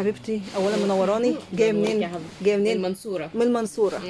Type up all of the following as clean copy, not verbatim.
حبيبتي اولا منوراني. جاية منين؟ يا حبيبتي. جاية منين؟ المنصورة. من المنصورة.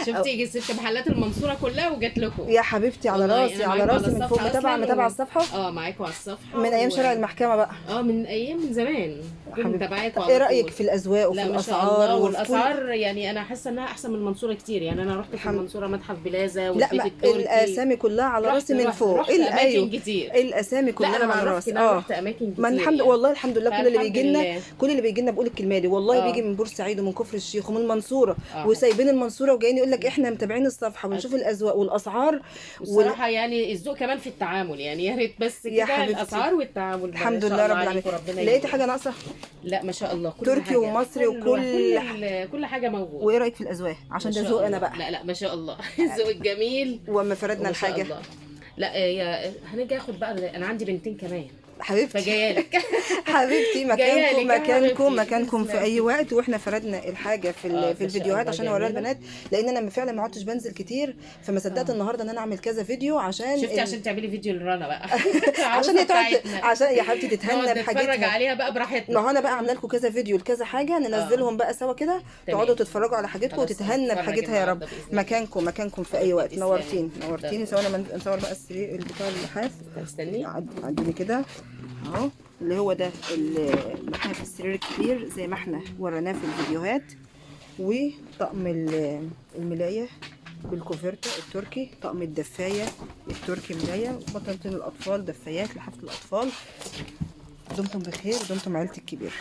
شفتي سبت محلات المنصورة كلها وجت لكم يا حبيبتي على والله راسي، أنا على معاكم راسي من فوق. الصفحة متابعه أصلاً متابعه الصفحة معاكم على الصفحة من ايام شارع المحكمة بقى. من ايام من زمان كنت حبيبتي. متابعاكم. ايه رايك في الاذواق وفي لا ما شاء الاسعار الله، وفي والاسعار يعني انا حاسه انها احسن من المنصورة كتير. يعني انا رحت في المنصورة متحف بلازا لا والبيت ما التركي، الاسامي كلها على راسي من فوق. رحت اماكن ايوه كتير، الاسامي لا كلها انا على بعرفك راسي. ان انا رحت اماكن كتير ما الحمد يعني. والله الحمد لله، كل اللي فالحمد بيجي لنا لله. كل اللي بيجي لنا بقول الكلمة دي والله، بيجي من بورسعيد ومن كفر الشيخ ومن المنصورة وسايبين المنصورة وجايين يقول لك احنا متابعين الصفحة ونشوف الاذواق والاسعار والصراحة يعني الذوق كمان في التعامل، يعني يا ريت بس يا كده حبيبتي. الاسعار والتعامل. الحمد ما شاء لله الله رب العالمين. عليكم، ربنا لقيتي يبارك. حاجة ناقصه؟ لا ما شاء الله، كل تركي حاجة. ومصري وكل كل حاجة موجودة. وايه رايك في الاذواق؟ عشان ما ده شاء ذوق انا الله. بقى. لا لا ما شاء الله الذوق الجميل. وما فردنا ما شاء الحاجة. الله. لا يا هنيجي اخد بقى، انا عندي بنتين كمان حبيبتي فجايه لك. حبيبتي مكانكم جاية لك يا مكانكم حبيبتي. مكانكم في تسلمي. اي وقت. واحنا فردنا الحاجة في في ما شاء الفيديوهات الله، عشان اوريها جميلة. البنات، لان انا فعلا ما عدتش بنزل كتير، فما صدقت النهارده ان انا اعمل كذا فيديو عشان شفتي عشان تعملي فيديو لرنا بقى. عشان هي تقعد بتاعتنا. عشان يا حبيبتي تتهنى نقعد نتفرج بحاجتها عليها بقى براحتنا. ما هو انا بقى عامله لكم كذا فيديو لكذا حاجة، ننزلهم بقى سوا كده، تقعدوا تتفرجوا على حاجتكم خلاص، وتتهنى نتفرج بحاجتها يا رب. النهاردة بإذن الله. مكانكم مكانكم في اي وقت. تسلمي. نورتيني نورتيني. ثواني ما نصور بقى السرير بتاع اللحاف. استني عدوني كده اهو، اللي هو ده اللحاف السرير الكبير زي ما احنا وريناه في الفيديوهات، وطقم الملايه بالكوفرتا التركي، طقم الدفايه التركي ملايه، بطلتين الاطفال، دفايات لحافه الاطفال. دمتم بخير ودمتم عيلتي الكبيرة.